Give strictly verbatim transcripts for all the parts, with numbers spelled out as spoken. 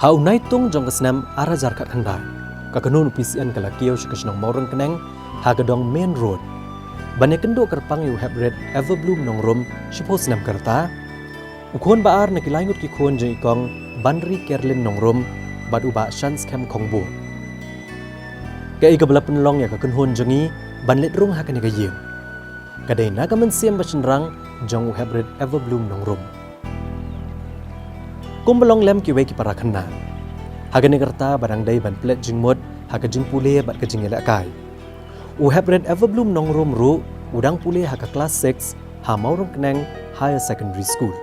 Ha u Naitung jong ka snem ar hajar khatkhyndai, ka kynhun u P C N ka la kiew sha ka shnong Mawryngkneng, ha ka dong Main Road, ban ïakynduh kyrpang ïa u Heprit Everbloom Nongrum, shiphew snem ka rta, u khun ba ar na ki laingut ki khun jong i kong Banri Kerlin Nongrum bad u bah Shanskhem Khongbuh. Kaei kaba la pynlong ïa ka kynhun jong i ban leit rung ha kane ka ïing? Ka dei na ka mynsiem ba shynrang jong u Heprit Everbloom Nongrum. Kumba long lem kiwei ki para khynnah, ha kane ka rta ba dang dei ban pynleit jingmut ha ka jingpule bad ka jingïalehkai, u Heprit Everbloom Nongrum ruh u dang pule ha ka klas six ha Mawryngkneng Higher Secondary School.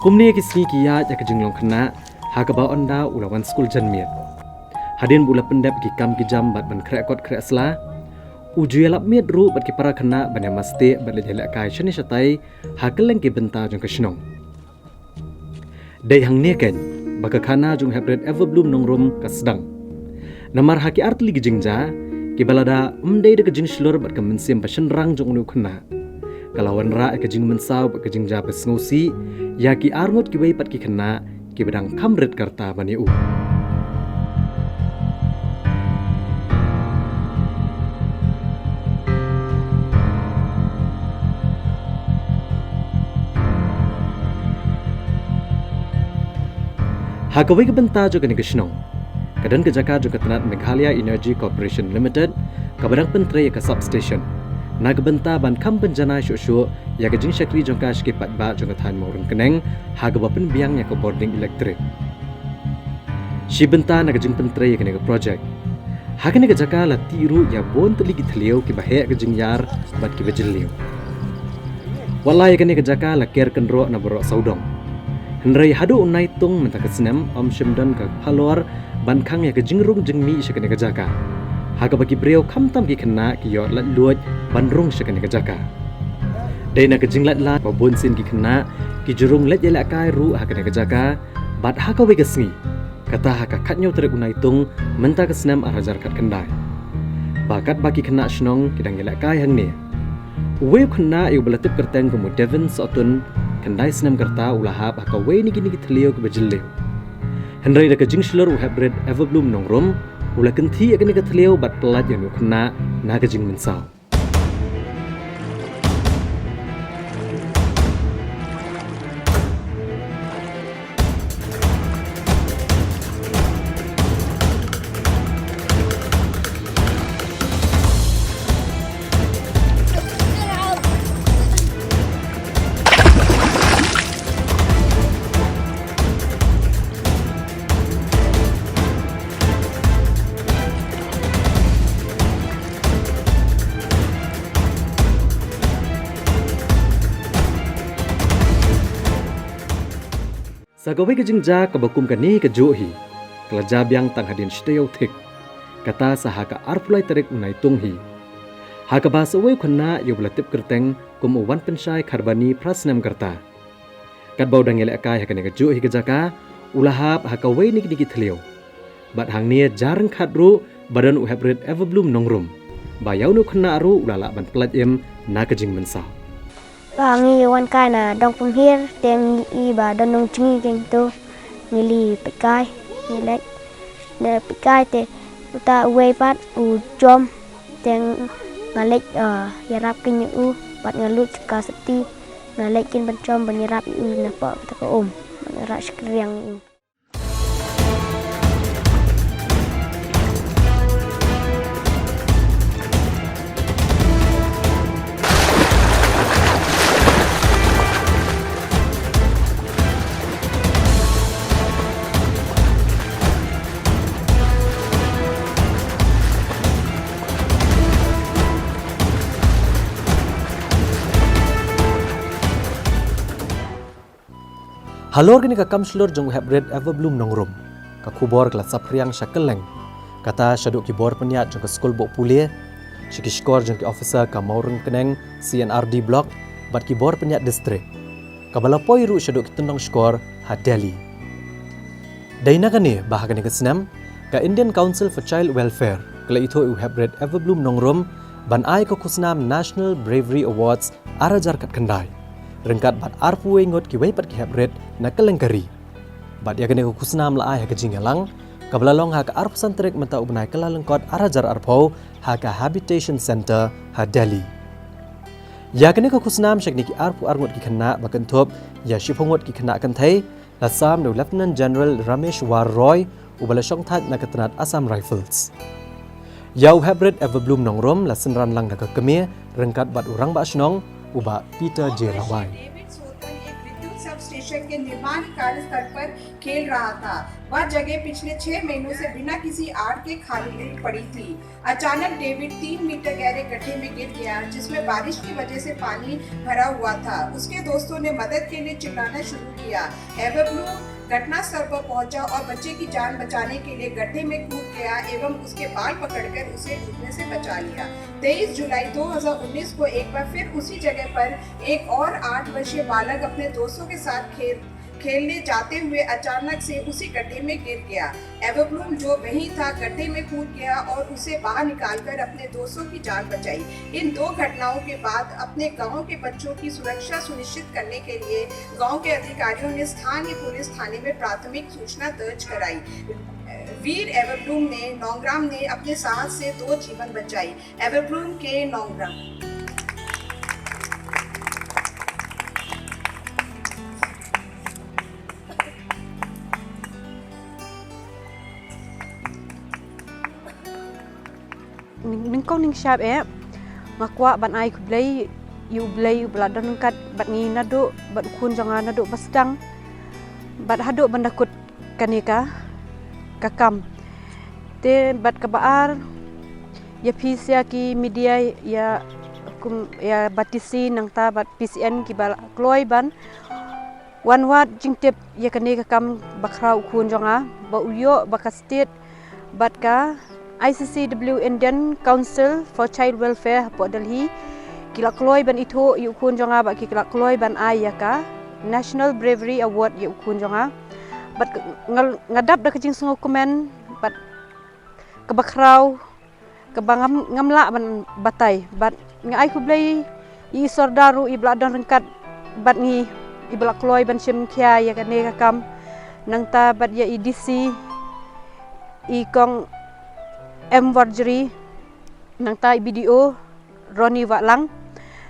Kumne ki sngi ki ïaid ïa ka jinglong khynnah, ha kaba u Naitung u la wan skul janmiet. Hadien ba u la pyndep ki kam ki jam bad ban khreh kot khreh sla, u ju ïalap miet ruh bad ki para khynnah ban ïa mastieh bad leit ïalehkai shane shatai ha kylleng ki bynta jong ka shnong. Dei hangne keiñ ba ka khana jong u Heprit Everbloom Nongrum ka sdang. Namar ha ki artylli ki jingjia, kiba lada ym dei da ka jingshlur bad ka mynsiem ba shynrang jong une u khynnah, ka la wanrah ïa ka jingmynsaw bad ka jingjia ba sngewsih ïa ki arngut kiwei pat ki khynnah kiba dang kham rit ka rta ban ïa u. Ha kawei ka bynta jong kane ka shnong, ka don ka jaka jong ka tnat Meghalaya Energy Corporation Limited, kaba dang pyntrei ïa ka substation, na ka bynta ban kham pynjanai shuh shuh ïa ka jingshakri jong ka sha ki paidbah jong ka thaiñ Mawryngkneng, ha kaba pynbiang ïa ka bording elektrik. Shi bynta na ka jingpyntrei ïa kane ka projek, ha kane ka jaka la tih ruh ïa bun tylli ki thliew kiba heh ka jingïar bad kiba jylliew. Wat la ïa kane ka jaka la ker kynroh na baroh sawdong, hynrei haduh u Naitung mynta ka snem ym shym don ka phalor ban khang ïa ka jingrung jingmih sha kane ka jaka, ha kaba ki briew khamtam ki khynnah ki ïoh laitluid ban rung sha kane ka jaka. Dei na ka jinglait lad ba bunsien ki khynnah ki ju rung leit ïalehkai ruh ha kane ka jaka, bad ha kawei ka sngi, kata ha ka khathynñiew tarik u Naitung mynta ka snem ar hajar khatkhyndai, ba katba ki khynnah shnong ki dang ïalehkai hangne, uwei u khynnah ïa uba la tip kyrteng kum u Devin Sohtun, khyndai snem ka rta, u la hap ha kawei na kine ki thliew kiba jylliew. Hynrei da ka jingshlur u Heprit Everbloom Nongrum, u la kynthih ïa kane ka thliew bad pyllait ïa une u khynnah na ka jingmynsaw. Sa kawei ka jingjia kaba kum kane kajuh hi, ka la jia biang tang hadien shi taïew thik, kata sa ha ka arphew lai tarik u Naitung hi, ha kaba sa uwei u khynnah ïa uba la tip kyrteng kum u Wanpynshai Kharbani, phra snem ka rta, katba u dang ïalehkai ha kane kajuh hi ka jaka, u la hap ha kawei na kine ki thliew. Bad hangne jia ryngkat ruh ba don u Heprit Everbloom Nongrum, ba ïa une u khynnah ruh u la lah ban pyllait im na ka jingmynsaw. Ba ngi wan kai na dong Pumhir, te ngi i ba don nongjngi keiñ to, ngi leit peitkai, ngi leit, ne peitkai te uta uwei pat u jom, te nga leit, eh, ïarap keiñ ïa u, bad nga lut ka sati, Nga leit kin ban chom ban ïarap ïa u na pok ta ka um. Ban ïarap shkriang ïa u. Halor kane ka kam shlur jong u Heprit Everbloom Nongrum, ka khubor ka la saphriang sha kylleng, kata shaduh ki bor pynïaid jong ka skul Bohpule, sha ki shkor jong ki officer ka Mawryngkneng C and R D Block, bad ki bor pynïaid district, kaba la poi ruh shaduh ki tyndong shkor ha Delhi. Dei na kane ba ha kane ka snem, ka Indian Council for Child Welfare ka la ithuh ïa u Heprit Everbloom Nongrum ban ai ka khusnam National Bravery Awards ar hajar khatkhyndai, ryngkat bad arphew wei ngut kiwei pat ki heprit na kylleng ka ri. Bad ïa kane ka khusnam la ai ha ka jingïalang kaba la long ha ka arphew san tarik mynta u bnai Kyllalyngkot ar hajar arphew ha ka Habitation Centre ha Delhi. Ïa kane ka khusnam sha kine ki arphew ar ngut ki khynnah ba kynthup ïa shiphew ngut ki khynnah kynthei, la sam da u Lieutenant General Rameshwar Roy, uba la shongthait na ka tnat Assam Rifles. Ïa u Heprit Everbloom Nongrum la synran lang da ka kmie ryngkat bad u Rangbah Shnong, u Bah Peter J Lawai. डेविड सोतन एक विद्युत सब स्टेशन के निर्माण कार्य स्थल पर खेल रहा था। वह जगह पिछले छह महीनों से बिना किसी आड़ के खाली पड़ी थी। अचानक डेविड तीन मीटर गहरे गड्ढे में गिर गया, जिसमें बारिश की वजह से पानी भरा हुआ था। उसके दोस्तों ने मदद के लिए चिल्लाना शुरू किया। एवरब्लूम घटनास्थल पर पहुंचा और बच्चे की जान बचाने के लिए गड्ढे में कूद गया एवं उसके बाल पकड़कर उसे डूबने से बचा लिया। तेईस जुलाई दो हज़ार उन्नीस को एक बार फिर उसी जगह पर एक और आठ वर्षीय बालक अपने दोस्तों के साथ खेल खेलने जाते हुए अचानक से उसी गड्ढे में गिर गया। एवरब्लूम, जो वहीं था, गड्ढे में कूद गया और उसे बाहर निकालकर अपने दोस्तों की जान बचाई। इन दो घटनाओं के बाद अपने गांव के बच्चों की सुरक्षा सुनिश्चित करने के लिए गांव के अधिकारियों ने स्थानीय पुलिस थाने में प्राथमिक सूचना दर्ज कराई। वीर एवरब्लूम ने, नौंग्राम ने अपने साहस से दो जीवन बचाई। एवरब्लूम के नौंग्राम। Ning, nyngkong nyngshap eh, nga kwah ban ai khublei ïa U Blei uba la don ryngkat bad ngi naduh, bad u khun jong nga naduh ba sdang bad haduh ban da kut kane ka, ka kam. Te bad kaba ar, ïa phi sa ki media, ïa kum, ïa Batesi nangta bad P C N kiba la kloi ban wan wad jingtip ïa kane ka kam bakhraw u khun jong nga, ba u ïoh ba ka state bad ka I C C W, Indian Council for Child Welfare hapoh Delhi, ki la kloi ban ithuh ïa u khun jong nga bad ki la kloi ban ai ïa ka National Bravery Award ïa u khun jong nga. Bad ka, nga, nga dap da ka jingsngewkmen bad kaba khraw, kaba ngam, ngam lah ban batai. Bad nga ai khublei ïa i Sordar ruh iba la don ryngkat bad ngi, iba la kloi ban shim khia ïa kane ka kam. Nangta bad ïa i D C, i Kong M Warjri, nangta i B D O Ronnie Wahlang,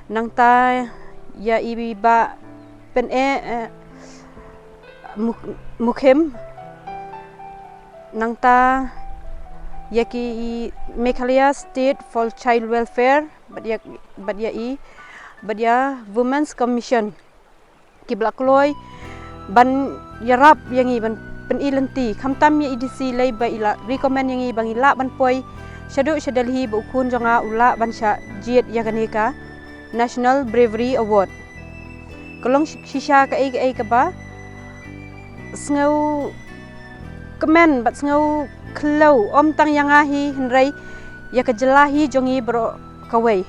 nangta ïa i Bah Pyneh, eh, Muk-, Mukhim, nangta ïa ki i Meghalaya State for Child Welfare, bad ïa, bad ïa i, bad ïa Women's Commission. Kiba la kloi ban ïarap ïa ngi ban pyni lynti, khamtam ïa i D C lei ba i la recommend ïa ngi ba ngi lah ban poi shaduh sha Delhi ba u khun jong nga u lah ban shah jied ïa kane ka National Bravery Award. Ka long shi-, shisha kaei kaei kaba sngewkmen bad sngewkhlem, ym tang ïa nga hi hynrei ïa ka jylla hi jong ngi baroh kawei.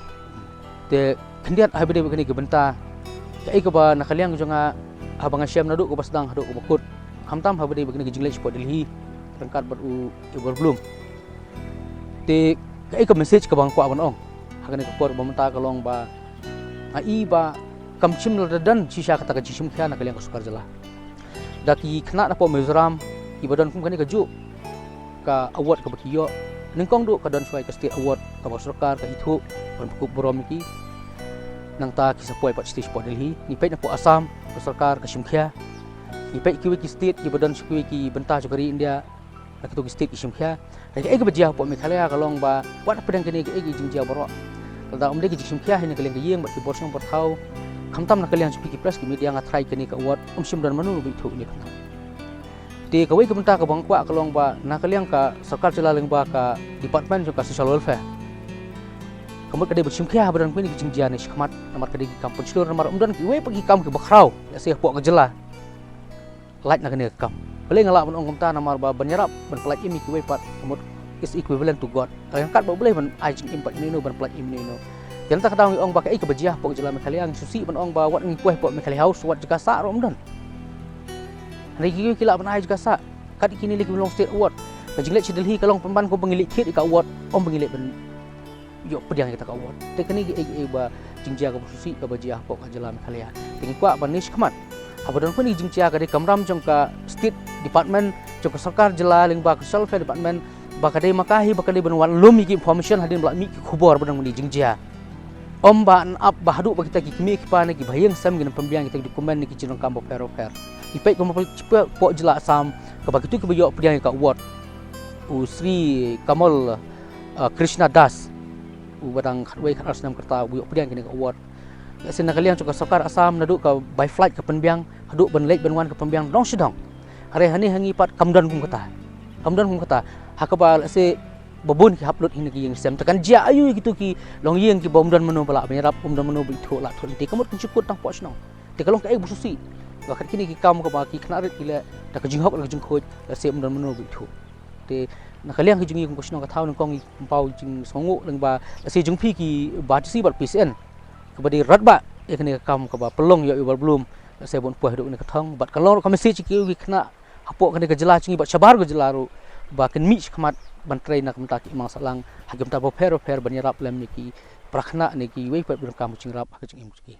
Te khyndiat haba ïadei bad kane ka bynta, kaei kaba na ka liang jong nga, haba nga shem naduh kaba sdang haduh kaba kut, khamtam haba ïadei bad kane ka jingleit shapoh Delhi ryngkat bad u Everbloom. Te kaei ka message kaba nga kwah ban ong ha kane ka por ba mynta ka long ba nga i ba kam shym la don shisha kata ka jingshim khia na ka liang ka sorkar jylla. Da ki khynnah napoh Mizoram kiba don kum kane kajuh ka award kaba ki ïoh, nyngkong duh ka don shuwa ka state award kaba sorkar ka ithuh ban pynkup burom ïa ki. Nangta ki sa poi pat sha state, sha Delhi. Ngi peit napoh Assam, ka sorkar ka shim khia. Ngi peit kiwei ki state kiba don sha kiwei ki bynta jong ka ri India, na kito ki state ki shim khia. Hynrei kaei kaba jia hapoh Meghalaya ka long ba wat hapdeng kine kiei ki jingjia baroh, lada ym dei ki jingshim khia hi na ka liang ka ïing bad ki bor shnong bor thaw, khamtam na ka liang jong phi ki press ki media, nga tharai kane ka award ym shym don mano ba ithuh ïa kane. Te kawei ka bynta kaba nga kwah ka long ba na ka liang ka sorkar jylla lyngba ka department jong ka social welfare, ka mut ka dei ban shim khia haba don kine ki jingjia ne shakhmat, namar ka dei ki kam pynshlur, namar ym don kiwei pat ki kam kiba khraw, lehse hapoh ka jylla lait na kane ka kam. Balei nga lah ban ong kumta? Namar ba ban ïarap ban pyllait im ïa kiwei pat, ka mut is equivalent to God. Ka long kat ba U Blei ban ai jingim pat ïa uno uno, ban pyllait im ïa uno uno. Te nangta ka daw ngi ong ba kaei kaba jia hapoh ka jylla Meghalaya, ngi sngewsih ban ong ba wat ngi poi hapoh Meghalaya House, wat jaka sah ruh ym don. Hynrei kiwei ki lah ban ai jaka sah. Kat kine lei kiba long state award. Ka jingleit sha Delhi ka long pynban kumba ngi leit thied ïa ka award, ym ba ngi leit ban ïoh pdiang ïa kata ka award. Te kane kaei kaei ba jingjia kaba sngewsih kaba jia hapoh ka jylla Meghalaya. Te ngi kwah ba ne shakhmat, haba don kine ki jingjia, ka dei kamram jong ka state department, jong ka sorkar jylla lyngba ka social welfare department, ba ka dei ma ka hi ba ka dei ban wan lum ïa ki information hadien ba la mih ki khubor ba don kine ki jingjia. Ym ban ap ba haduh ba kita ki kmie ki kpa ne ki bahaïing sem kin pynbiang kita ki document ne ki jingdonkam bapher bapher. Ngi peit kumba hapoh jylla Assam, kaba kito kiba ïoh pdiang ïa ka award, u Sri Kamal, uh, Krishna Das, uba dang khatwei khatar snem ka rta, uba ïoh pdiang kane ka award. Lehse na ka liang jong ka sorkar Assam, naduh ka by flight ka pynbiang haduh ban leit ban wan ka pynbiang dong shi dong. Hynrei hangne ha ngi pat kam don kum kata. Kam don kum kata. Ha kaba lehse ba bun ki hap lut hi na ki ïing sem. Te kan jia aïu ïa kito ki longïing kiba ym don mano ba lah ban ïarap, ym don mano ba ithuh, lah thuh lynti, ka mut kin shu kut tang poh shnong. Te ka long kaei ba sngewsih ba kat kine ki kam kaba ki khynnah rit ki leh da ka jinghok da ka jingkhuid, lehse ym don mano ba ithuh. Te na ka liang ka jong ngi kum ka shnong ka thaw, nyngkong ngi pynpaw jingsngewnguh lyngba lehse jong phi kiba tisi bad P C N, kaba dei radbah ïa kane ka kam kaba pynlong ïoh ïa u Bah Blum, lehse ban poi haduh kane ka thong, bad ka long ruh ka message ïa ki, ki khynnah hapoh kane ka jylla jong ngi bad shabar ka jylla ruh, ba kin mih shakhmat ban trei na ka bynta ki imlang sahlang ha ki bynta bapher bapher, ban ïarap lem ïa ki para khynnah ne kiwei pat ba donkam ka jingïarap ha ka jingim jong ki.